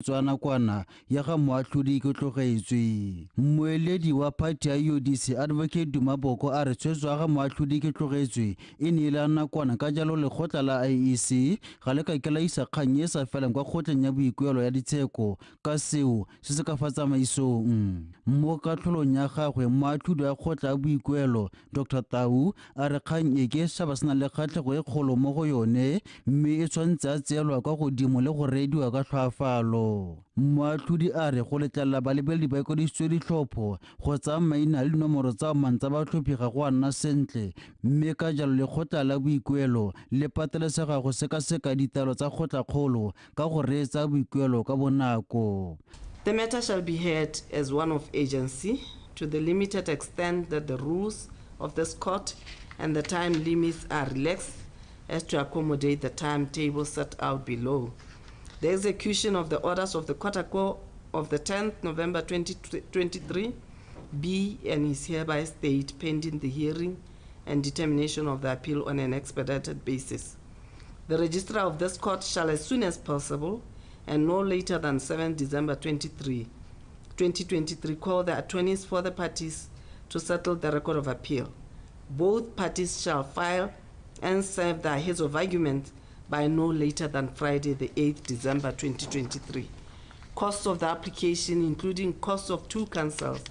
Tswa nakwana ya ga moatlhodi Ketlogetswe. Mmueledi wa phathi ya UDC, Advocate Duma Boko, a re tshwetso ya ga moatlhodi Ketlogetswe e ne e le ya nakwana, ka jalo lekgotla la IEC ga le ka ke la isa kgang e sa felang kwa kgotleng ya boikuelo ya ditsheko ka seo se se ka fa tsamaisong. Mo katlholong ya gagwe, moatlhodi wa kgotla ya boikuelo, Dr Tau, a re kgang e ke setšhaba se na le kgatlhego e kgolo mo go yone mme e tshwanetse a tseelwa kwa godimo le go reediwa ka tlhoafalo. Moatlhodi a re go letlelela balebeledi ba ikwadisitswe ditlhopho go tsaya maina le dinomoro tsa omang tsa batlhophi ga go a nna sentle, mme ka jalo lekgotla la boikuelo le patelesega go sekaseka ditaelo tsa kgotlakgolo ka go reetsa boikuelo ka bonako. The matter shall be heard as one of agency to the limited extent that the rules of this court and the time limits are relaxed as to accommodate the timetable set out below. The execution of the orders of the court of the 10th November 2023 be and is hereby stayed pending the hearing and determination of the appeal on an expedited basis. The registrar of this court shall, as soon as possible and no later than 7 December 2023, call the attorneys for the parties to settle the record of appeal. Both parties shall file and serve their heads of argument by no later than Friday, the 8th December 2023. Costs of the application, including costs of two counsels,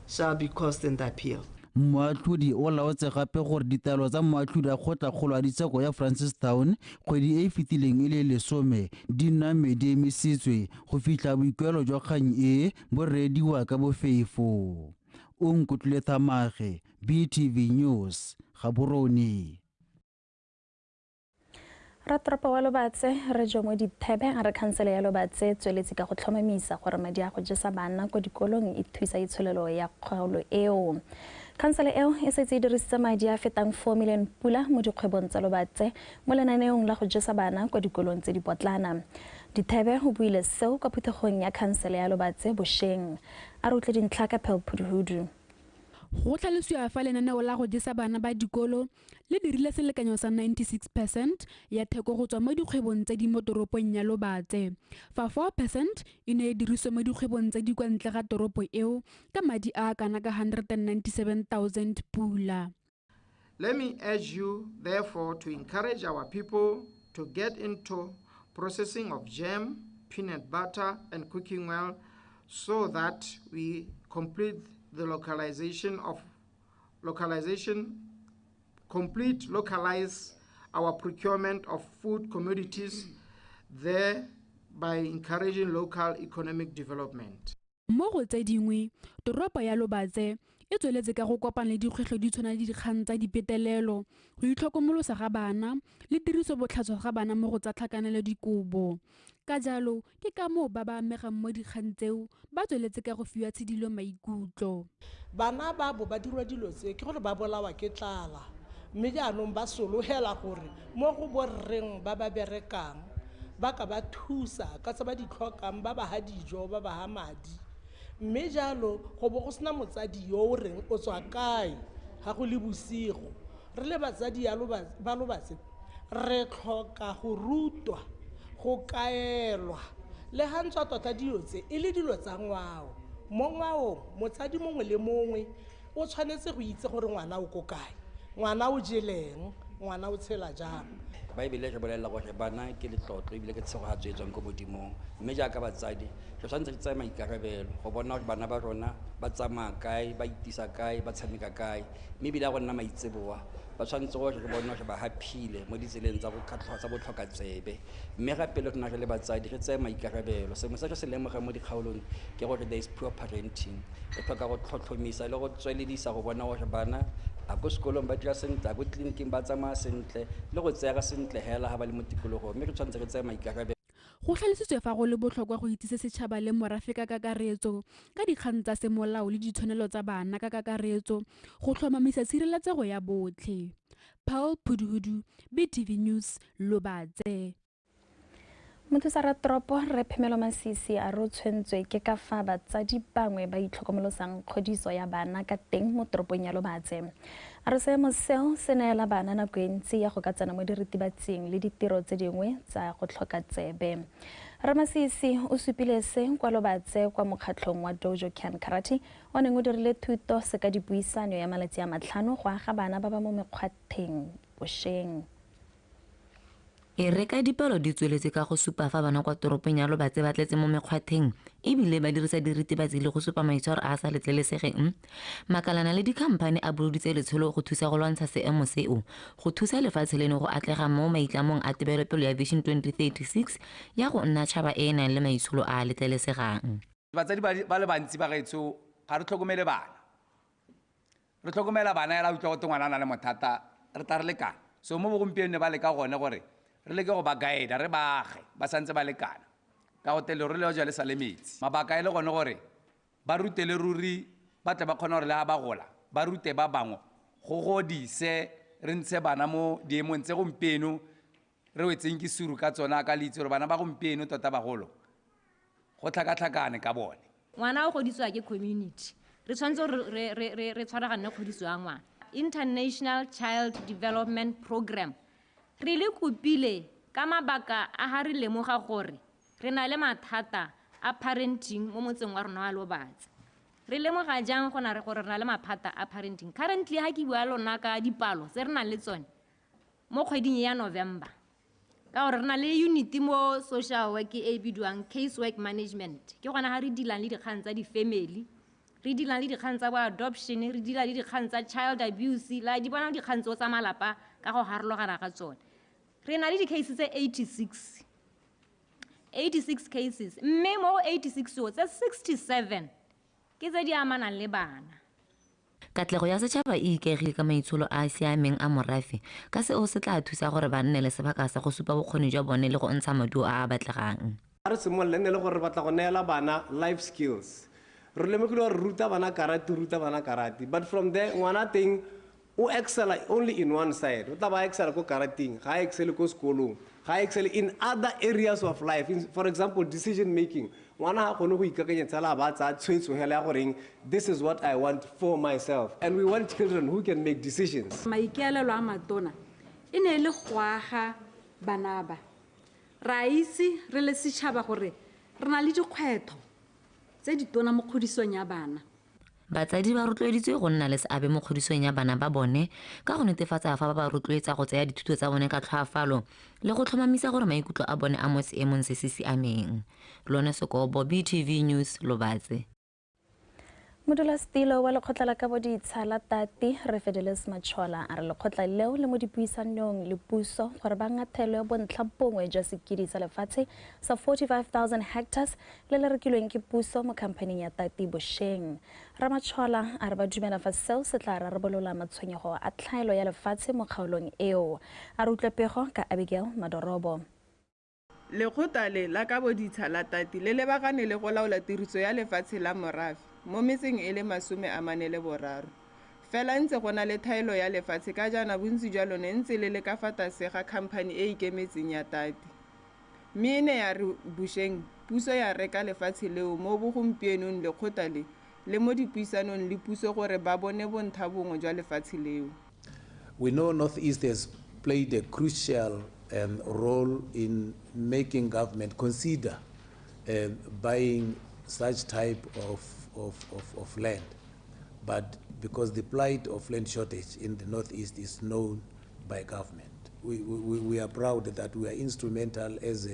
shall be cost in the appeal. Moatlhodi o laotse gape gore ditaelo tsa moatlhodi a kgotlakgolo a ditsheko ya Francistown kgwedi e e fetileng e le 10 di name di emisitswe go fitlha boikuelo jwa kgang e bo reediwa ka bofefo. O nkutlwile Thamage, BTV News, Gaborone. Ratoropo wa Lobatse, re Jomo Dithebe, a re khansele ya Lobatse tsweletse ka go tlhomamisa gore madi a go jesa bana kwa dikolong e thusa itsholelo ya kgaolo eo. Khansele eo e setse e dirisitse madi a fetang 4 million pula mo dikgwebong tsa Lobatse mo lenaneong la go jesa bana kwa dikolong tse di potlana. Dithebe o buile seo kwa phuthegong ya khansele ya Lobatse bosheng. A re utlwe dintlha ka Pearl Phuduhudu. Go tlhalosiwa fa lenaneo la go jesa bana ba dikolo le dirile selekanyo sa 96% ya theko go tswa mo dikgwebong tse di mo toropong ya Lobatse, fa 4% e ne e diriswe mo dikgwebong tse di kwa ntle ga toropo eo ka madi a kana ka 197,000 pula. Let me urge you, therefore, to encourage our people to get into processing of jam, peanut butter, and cooking oil so that we complete the localization of localization, complete localize our procurement of food commodities, thereby encouraging local economic development. Mo go tse dingwe, toropo ya Lobatse e tsweletse ka go kopana le dikgwetlho di tshwana le dikgang tsa dipetelelo, go itlhokomolosa ga bana le tiriso botlhaswa ga bana mo go tsa tlhakanelo dikobo. Ka jalo ke ka moo ba ba amegang mo dikgang tseo ba tsweletse ka go fiwa tshidilo maikutlo. Bana ba bo ba dirwa dilo tse ke gore ba bolawa ke tlala, mme jaanong ba sologela gore mo go borreng ba ba berekang ba ka ba thusa ka tse ba di tlhokang, ba ba ha dijo, ba ba ha madi. Mme jalo go bo go sena motsadi yo o reng o tswa kae ga go le bosigo. Re le batsadi ba Lobatse re tlhoka go rutwa, go kaelwa le ga ntswa tota dilo tse e le dilo tsa ngwao. Mo ngwaong motsadi mongwe le mongwe o tshwanetse go itse gore ngwana o ko kae, ngwana o jeleng, ngwana o tshela jang. Baebele re bolelela gore bana ke letlotlo ebile ke tshegogatso e tswang ko modimong, mme jaaka batsadi re tshwanetse re tsaya maikarabelo go bona gore bana ba rona ba tsamaya kae, ba itisa kae, ba tshameka kae, mme ebile a go nna maitseboa ba tshwanetse gore re bone gore ba haphile mo ditseleng tsa botlhoka tsebe. Mme gape le rona re le batsadi re tseye maikarabelo. Sengwe se re se lemogang mo dikgaolong ke gore there is poor parenting. Re tlhoka go tlhotlhomisa le go tsweledisa go bona gore bana a ko sekolong ba dira sentle, a ko tleliniking ba tsamaya sentle, le go tseega sentle hela ga ba le mo tikologong, mme re tshwanetse re tseye maikarabelo. Go tlhalositswe fa go le botlhokwa go itsise setšhaba le morafe ka kakaretso ka dikgang tsa semolao le ditshwanelo tsa bana ka kakaretso go tlhomamisa tshireletsego ya botlhe. Paul Phuduhudu, BTV News, Lobatse. Mothusa ratoropo Rre Phemelo Masisi a re o tshwentswe ke ka fa batsadi bangwe ba itlhokomolosang kgodiso ya bana ka teng mo toropong ya Lobatse. A re seemo seo se neela bana nako e ntsi ya go ka tsena mo diritibatsing le ditiro tse dingwe tsa go tlhoka tsebe. Ramasisi o supile se kwa Lobatse kwa mokgatlhong wa Dojo Can Karate o neng o dirile thuto se ka dipuisano ya malatsi a 5 go aga bana ba ba mo mekgwatheng bošeng. E re ka dipalo di tsweletse ka go supa fa bana kwa toropong ya Lobatse ba tletse mo mekgwatheng ebile ba dirisa diritibatsi le go supa maitshwaro a a sa letlelesegeng, makalana le dikhamphane a boloditse letsholo go thusa go lwantsha seemo seo, go thusa lefatshe leno go atlega mo maitlamong a tebelopele ya Vision 2036 ya go nna tšhaba e e nang le maitsholo a a letlelesegang. Batsadi ba le bantsi ba gaetsho ga re tlhokomele bana. Re tlhokomela bana ela utlwa gote ngwana a na le mathata, re tla re lekana. So mo bogompieno ba leka gone gore re leke go ba guide, re ba age, ba santse ba lekana. Ka go tele re le ja le sa le metsi. Mabaka e le gone gore ba rute le ruri ba tle ba kgone gore le ha ba gola, ba rute ba bangwe go godise re ntshe bana mo diemong tse gompieno re wetseng ke suru ka tsona ka le itse gore bana ba gompieno tota bagolo go tlhakatlhakane ka bone. Ngwana o godisiwa ke community. Re tshwanetse re tshwaragane kgodiso ya ngwana. International Child Development Program. Re le kopile ka mabaka a ha re lemoga gore re na le mathata a parenting mo motseng wa rona wa Lobatse. Re lemoga jang go na re gore re na le mathata a parenting. Currently ha ke bua lona ka dipalo tse re nang le tsone mo kgweding ya November, ka gore re na le unit mo social work e bidiwang case work management. Ke gona ha re dealang le dikgang tsa di-family, re dealang le dikgang tsa bo adoption, re deala le dikgang tsa child abuse, la di bona dikgang tseo tsa malapa ka go harologana ga tsone. Re na le di-case tse 86 cases, mme mo go 86 o tse 67 ke tse di amanang le bana. Katlego ya setšhaba e ikaegile ka maitsholo a a siameng a morafe, ka seo se tla thusa gore ba nne le sebaka sa go supa bokgoni jwa bone le go ntsha maduo a a batlegang. Re simolola ne le gore re batla go neela bana life skills. Re lemogile gore ruta bana karate, but from there ngwana teng o excela only in one side. O tla ba excela ko karateng, ga a excele ko sekolong, ga a excele in other areas of life. For example, decision making. Ngwana ga kgone go ikakanyetsa la ba tsaya tshwetso hela ya goreng this is what I want for myself. And we want children who can make decisions. Maikaelelo a matona e ne le go aga bana ba. Ra itse re le setšhaba gore re na le dikgwetlho tse ditona mo kgodisong ya bana. Batsadi ba rotloeditswe go nna le seabe mo kgodisong ya bana ba bone ka go netefatsa fa ba ba rotloetsa go tsaya dithuto tsa bone ka tlhoafalo le go tlhomamisa gore maikutlo a bone a mo seemong se se siameng. Lone Sekobo, BTV News, Lobatse. Modulasetilo wa lekgotla la kabo ditsha la Tati, re Fidelis Machola, a re lekgotla leo le mo dipuisanong le puso gore ba ngathelwe bontlha bongwe jwa sekidi sa lefatshe sa 45,000 hectares le le rekilweng ke puso mo khamphaning ya Tati bošeng. Ramachola a re ba dumela fa seo se tla rarabolola matshwenyego a tlhaelo ya lefatshe mo kgaolong eo. A re utlwe pego ka Abigail Madorobo. Lekgotla le la kabo ditsha la Tati le lebagane le go laola tiriso ya lefatshe la morafe mo metseng e le 43. Fela ntse go na le thaelo ya lefatshe ka jaana bontsi jwa lone ntse le le ka fa tlase ga khamphani e ikemetseng ya Tati. Mme e ne ya re bošeng puso ya reka lefatshe leo mo bogompienong lekgotla le le mo dipuisanong le puso gore ba bone bontlha bongwe jwa lefatshe leo. We know Northeast has played a crucial role in making government consider buying such type of land, but because the plight of land shortage in the Northeast is known by government. We are proud that we are instrumental as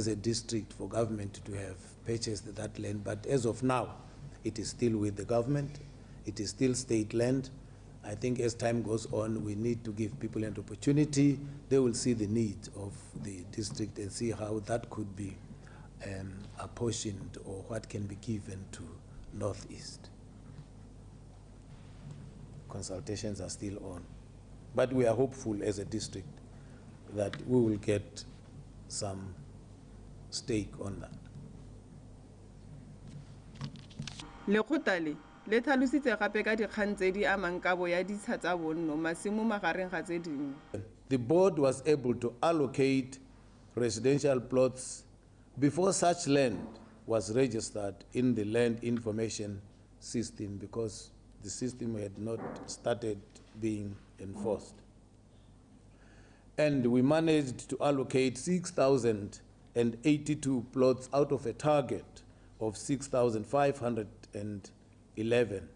a district for government to have purchased that land, but as of now, it is still with the government, it is still state land. I think as time goes on, we need to give people an opportunity. They will see the need of the district and see how that could be apportioned or what can be given to Northeast. Consultations are still on, but we are hopeful as a district that we will get some stake on that. Lekgotla le le tlhalositse gape ka dikgang tse di amang kabo ya ditsha tsa bonno masimo magareng ga tse dingwe. The board was able to allocate residential plots before such land was registered in the land information system, because the system had not started being enforced. And we managed to allocate 6,000 6,082 plots out of a target of 6,511,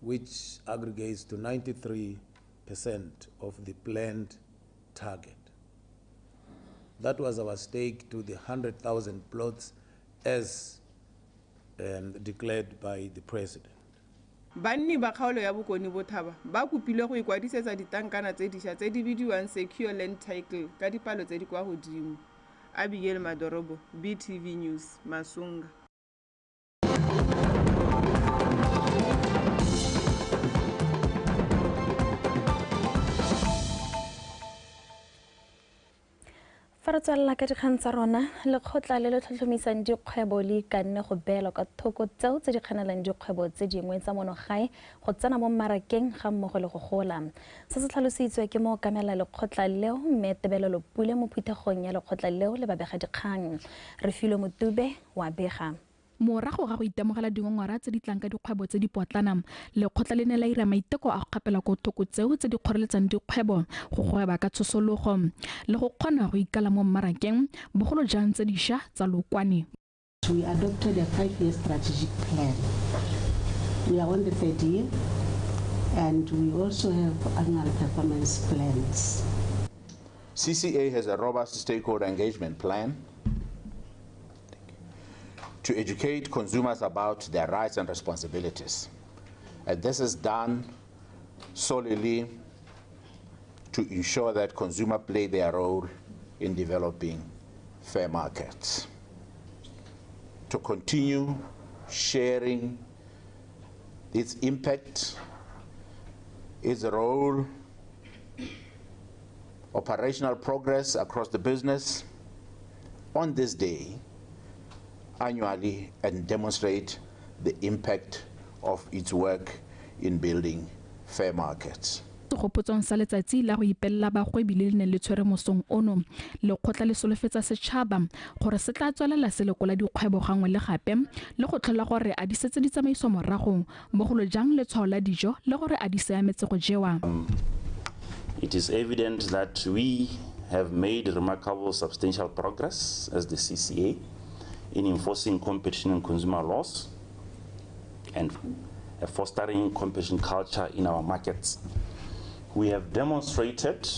which aggregates to 93% of the planned target. That was our stake to the 100,000 plots as declared by the president. Banni ba kgaolo ya Bokone Botlhaba ba kopilwe go ikwadisetsa ditankana tse dišwa tse di bidiwang Secure Land Title ka dipalo tse di kwa godimo. Abigail Madorobo, BTV News, Masunga. Fa re tswelela ka dikgang tsa rona, lekgotla le le tlhotlhomisang dikgwebo le ikanne go beelwa ka thoko tseo tse di kganelang dikgwebo tse dingwe tsa monogae go tsena mo mmarakeng ga mmogo le go gola. Se se tlhalositswe ke mookamela lekgotla leo mme Tebelelo Pule mo phuthegong ya lekgotla leo le babegadikgang. Refilwe Motube wa bega. Morago ga go itemogela dingongora tse di tlang ka dikgwebo tse di potlana, lekgotla le ne la ira maiteko a go kgapela ko thoko tseo tse di kgoreletsang dikgwebo go gweba ka tshosologo le go kgona go ikala mo mmarakeng, bogolo jang tse dišwa tsa lokwane. We adopted a 5-year strategic plan. We are on the third year and we also have annual performance plans. CCA has a robust stakeholder engagement plan to educate consumers about their rights and responsibilities. And this is done solely to ensure that consumers play their role in developing fair markets. To continue sharing its impact, its role, operational progress across the business on this day annually, and demonstrate the impact of its work in building fair markets. Segopotsong sa letsatsi la go ipelela bagwebi le le neng le tshwere mosong ono, lekgotla le solofetsa setšhaba gore se tla tswelela se lekola dikgwebo gangwe le gape le go tlhola gore a di setse di tsamaiso morago, bogolo jang letshwao la dijo le gore a di siametse go jewa. It is evident that we have made remarkable substantial progress as the CCA in enforcing competition and consumer laws and fostering competition culture in our markets. We have demonstrated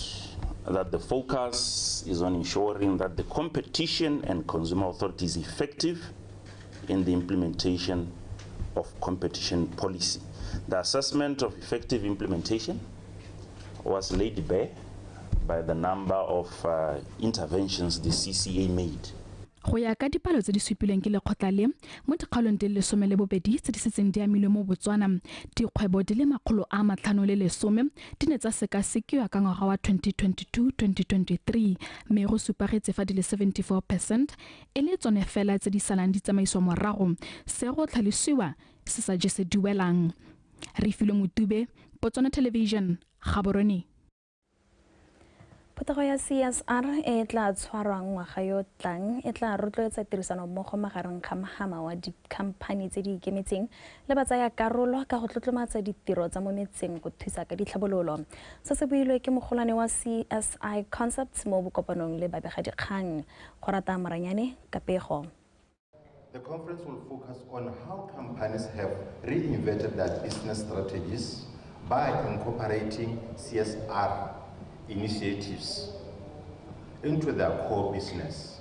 that the focus is on ensuring that the Competition and Consumer Authority is effective in the implementation of competition policy. The assessment of effective implementation was laid bare by the number of interventions the CCA made. Go ya ka dipalo tse di supilweng ke lekgotla le mo dikgaolong di le 12 tse di setseng di amilwe mo Botswana, dikgwebo di le 510 di ne tsa sekasekiwa ka ngwaga wa 2022-2023, mme go supagetse fa di le 74% e le tsone fela tse di salang di tsamaiswa morago, se go tlhalosiwa se sa jese duelang. Refilwe Motube, Botswana Television, Gaborone. Phuthego ya CSR e tla tshwarwang ngwaga yo tlang e tla rotloetsa tirisanommogo magareng ga mohama wa dikhamphani tse di ikemetseng le batsaya karolo ka go tlotlomatsa ditiro tsa mo metseng go thusa ka ditlhabololo. Se se builwe ke mogolwane wa CSI Concepts mo bokopanong le babegadikgang. Go rata Moranyane ka pego. The conference will focus on how companies have reinvented their business strategies by incorporating CSR initiatives into their core business.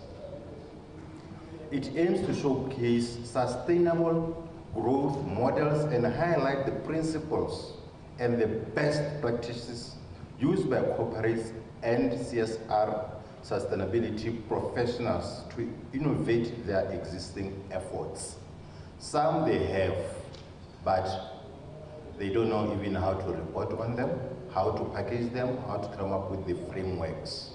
It aims to showcase sustainable growth models and highlight the principles and the best practices used by corporates and CSR sustainability professionals to innovate their existing efforts. Some they have, but they don't know even how to report on them, how to package them, how to come up with the frameworks.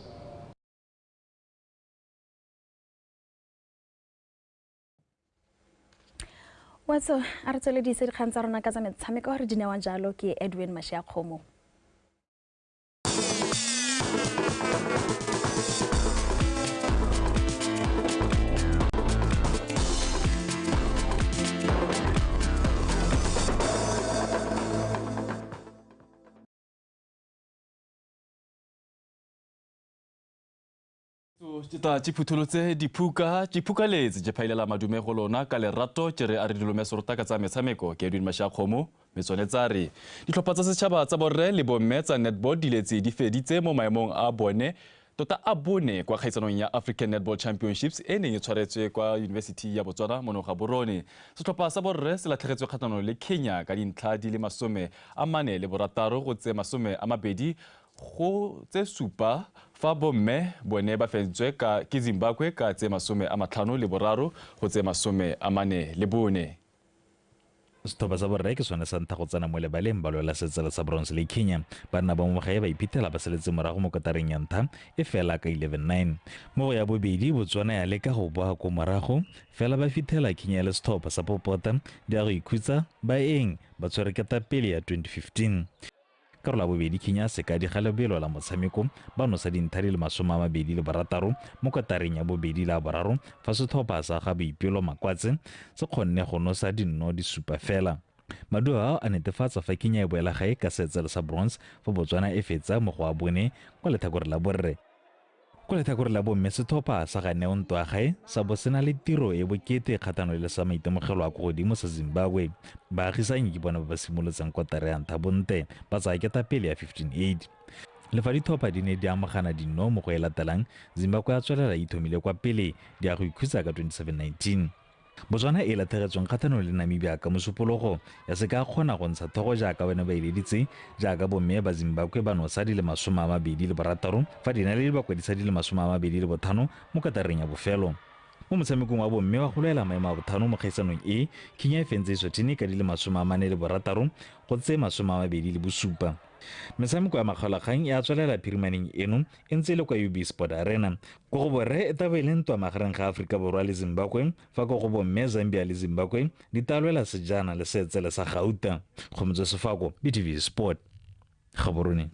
Watso, a re tsweledise dikgang tsa rona ka tsa metshameko re di newa jalo ke Edwin Mashiakgomo. Teta tšhiphutholotse diphuka tšhiphukaletse tše phailela madume go lona ka lerato tše re a re dilome serota ka tsa metshameko ke Edwin Mashakgomo metsone tsa re ditlhopha tsa setšhaba tsa borre le bomme tsa netball di letse di feditse mo maemong a bone tota a bone kwa kgaisanong ya African Netball Championships e neng e tshwaretswe kwa University ya Botswana mono Gaborone. Setlhopha sa borre se latlhegetswe kgatlhanong le Kenya ka dintlha di le 46 go tse 20 go tse 7 fa bomme bone ba fentswe ka ke Zimbabwe ka tse 53 go tse 44. Setlhopha sa borre ke sone sa ntlha go tsena mo lebaleng ba lwela setsela sa bronze le Kenya. Banna ba mo gae ba iphitlhela ba saletse morago mo kotareng ya ntlha e fela ka 11-9. Mo go ya bobedi Botswana ya leka go boa ko morago fela ba fitlhela Kenya le setlhopha sa popota di ya go ikhutsa ba eng ba tshwere ketapele ya 2015. Karolo ya bobedi Kenya se ka diga lebelo la motshameko ba nosa dintlha di le 26 mo kotareng ya bobedi la boraro fa setlhopha sa ga Boipelo Makwatse se kgonne go nosa dinno di supa fela. Maduo ao a netefatsa fa Kenya e boela gae ka setsele sa bronze fa Botswana e fetsa mo go a bone kwa letlhakore la borre. Kwa letlhakore la bomme setlhopha sa ga Neo Ntwagae sa bo se na le tiro e bokete kgatlhanong le sa maitemogelo a ko godimo sa Zimbabwe. Baagisanyi ke bona ba ba simolotseng kotara ya ntlha bonte ba tsaya ketapele ya 15-8. Le fa ditlhopha di ne di amogana dinno mo go e latelang, Zimbabwe a tswelela ithomile kwa pele di ya go ikhutsa ka 27-19. Botswana e latlhegetsweng kgatlhanong le Namibia ka mosupologo ya se ka kgona go ntsha thogo jaaka bone ba eleditse jaaka bomme ba Zimbabwe ba nosa di le 26 fa dinaledi ba kwadisa di le 25 mo kotareng ya bofelo. Mo motshamekong wa bomme wa go lwela maemo a botlhano mo kgaisanong e, Kenya e fentse Eswatini ka di le 46 go tse 27. Metshameko ya makgaolakgang e a tswelela phirimaneng eno e ntse e le kwa UB Sport Arena. Ko go borre e tabo e le ntwa magareng ga Aforika Borwa le Zimbabwe, fa ko go bomme Zambia le Zimbabwe di tla lwela sejana le seetsele sa gauta. Kgomotso Sefako, BTV Sport, Gaborone.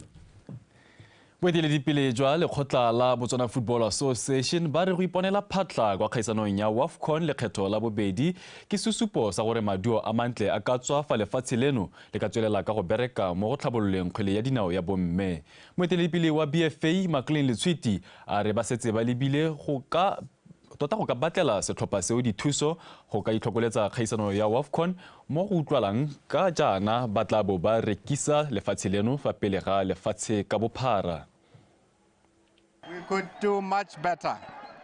Boeteledipele jwa lekgotla la Botswana Football Association ba re go iponela phatla kwa kgaisanong ya WAFCON lekgetho la bobedi ke sesupo sa gore maduo a mantle a ka tswa fa lefatshe leno le ka tswelela ka go bereka mo go tlhabololeng kgwele ya dinao ya bomme. Moeteledipele wa BFA Maclean Letshwiti a re ba setse ba lebile go ka tota go ka batlela setlhopha seo dithuso go ka itlhokoletsa kgaisano ya WAFCON mo go utlwalang ka jaana ba tla bo ba rekisa lefatshe leno fa pele ga lefatshe ka bophara. We could do much better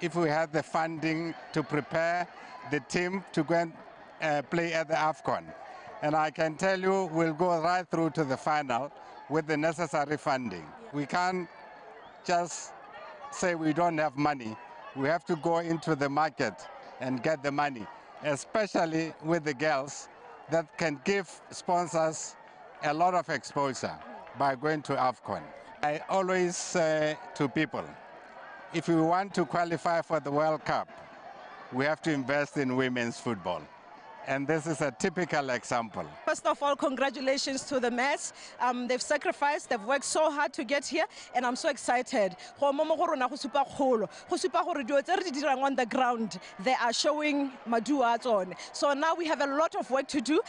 if we had the funding to prepare the team to go and play at the AFCON. And I can tell you we'll go right through to the final with the necessary funding. We can't just say we don't have money. We have to go into the market and get the money, especially with the girls that can give sponsors a lot of exposure by going to AFCON. I always say to people, if we want to qualify for the World Cup, we have to invest in women's football. And this is a typical example. First of all, congratulations to the Mets. They've sacrificed, they've worked so hard to get here, and I'm so excited. On the ground, they are showing maduo on. So now we have a lot of work to do.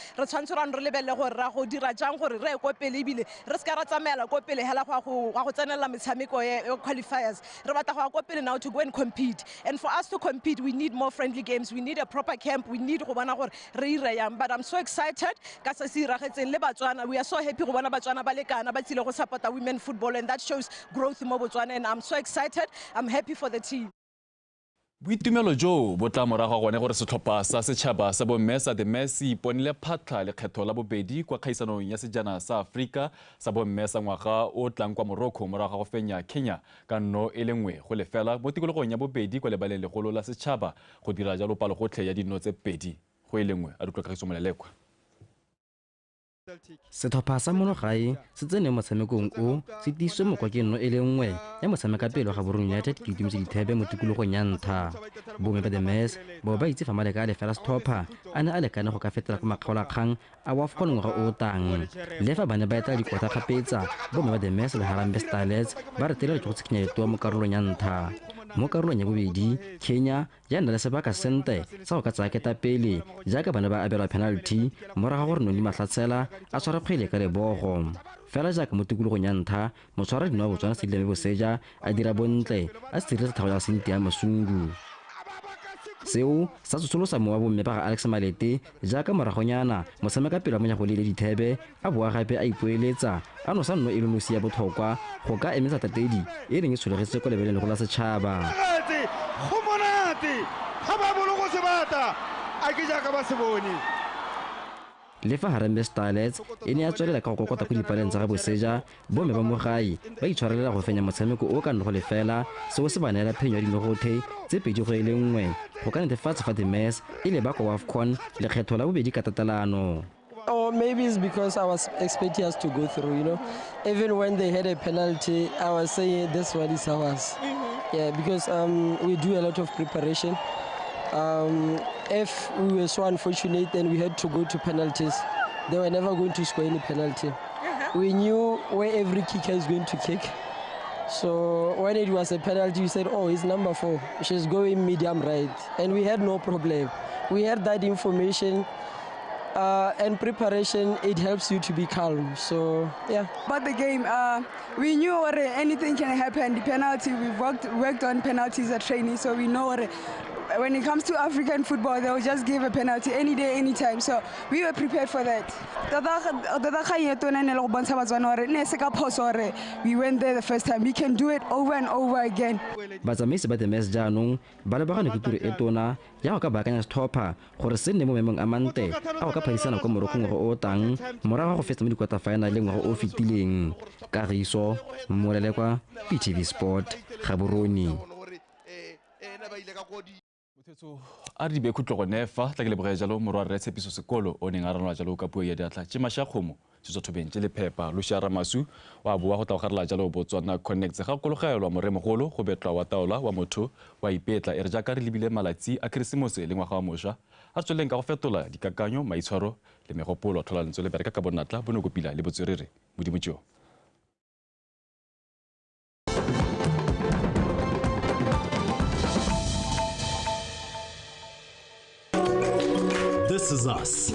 Qualifiers. Now to go and compete. And for us to compete, we need more friendly games. We need a proper camp. We need but I'm so excited. We are so happy to support our women football, and that shows growth in Botswana, and I'm so excited. I'm happy for the team. Boitumelo jo bo tla morago gone gore setlhopha sa setšhaba sa bomme sa The Mets se iponele phatlha lekgetho la bobedi kwa kgaisanong ya sejana sa Afrika sa bomme sa ngwaga o tlang kwa Morocco morago ga go fenya Kenya ka 1-0 mo tikologong ya bobedi kwa lebaleng legolo la setšhaba go dira jalo palogotlhe ya dino tse 2-1 a utlwa Kagiso Molelekwa. Setlhopha sa mono gae se tsene motshamekong o se tiisitswe mokgwa ke 0-1 ya motshamekapele wa Gaborone United ke itumetse dithebe mo tikologong ya ntlha. Bomme ba The Mets bao ba itse fa maleka a lefela setlhopha a ne a lekane go ka fetela kwa makgaolakgang a WAFCON ngwaga o o tang. Le fa ba ne ba etela dikota kgapetsa, bomme ba The Mets le Harambee Starlets ba retelelwa ke go tshikinya letoa mo karolong ya ntlha. Mo karolong ya bobedi, Kenya ya nna le sebaka sente sa go ka tsaya ketapele jaaka ba ne ba abelwa penalty morago ga gore Noni Mahlatsela a tshware kgwele ka lebogo. Fela jaaka mo tikologong ya ntlha, motshwara dino wa Botswana Sedilame Boseja a dira bontle a sireletsa thago ya Cynthia Masungu. Seo sa tsosolosa mowa bomme ba ga Alex Malete jaaka moragonyana motshamekapele wa Monyagolele Dithebe a boa gape a ipoeletsa a nosa nno e le nosi ya botlhokwa go ka emetsa tatedi e neng e tsholegetse kwa lebeleng la setšhaba. Go monate ga ba bolo go se bata a ke jaaka ba se bone. Le fa Harambee Starlets e ne ya tswelela ka go kokota ko dipaleng tsa ga Boseja, bomme ba mo gae ba itshwarelela go fenya motshameko o ka nno go lefela, seo se ba neela phenyo ya dinogothe tse 2-1 go ka netefatsa fa The Mess e leba kwa AFCON lekgetho la bobedi ka tatelano. Or maybe it's because I was expecting us to go through, you know. Even when they had a penalty, I was saying this one is ours. Yeah, because we do a lot of preparation. If we were so unfortunate and we had to go to penalties, they were never going to score any penalty. We knew where every kicker is going to kick. So when it was a penalty, we said, oh, it's number 4. She's going medium right. And we had no problem. We had that information. And preparation, it helps you to be calm. So, yeah. But the game, we knew anything can happen. The penalty, we've worked on penalties at training, so we know when it comes to African football, they will just give a penalty any day, anytime. So we were prepared for that. We went there the first time. We can do it over and over again. Batsamaisi ba The Mess jaanong ba lebagane ke tiro e tona ya go ka baakanya setlhopha gore se nne mo maemong a mantle a go ka phadisana kwa Morocco ngwaga o tang morago ga go fetsa mo di-quarter-final ngwaga o fetileng. Kagiso Molelekwa, PTV Sport, Gaborone. A re dibe khutlo gone fa tla ke leboge jalo morwa rre Tshepiso Sekolo o neng a ranwa jalo ka puo ya diatla tše Mashakgomo se thobeng tše lephepa Lucia Ramasu wa boa go tla go garela jalo Botswana Connect ga kologelwa moremogolo go betlwa wa taola wa motho wa ipetla e re jaaka re lebile malatsi a Keresemose le ngwaga wa mošwa a tsweleng ka go fetola dikakanyo maitshwaro le megopolo tlhola lentswe le bereka ka bonatla bonokopila le botswerere modimo tšeo. This is us.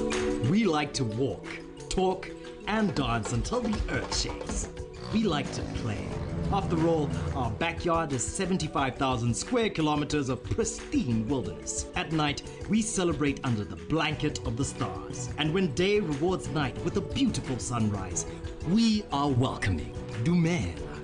We like to walk, talk, and dance until the earth shakes. We like to play. After all, our backyard is 75,000 square kilometers of pristine wilderness. At night, we celebrate under the blanket of the stars. And when day rewards night with a beautiful sunrise, we are welcoming. Dumela.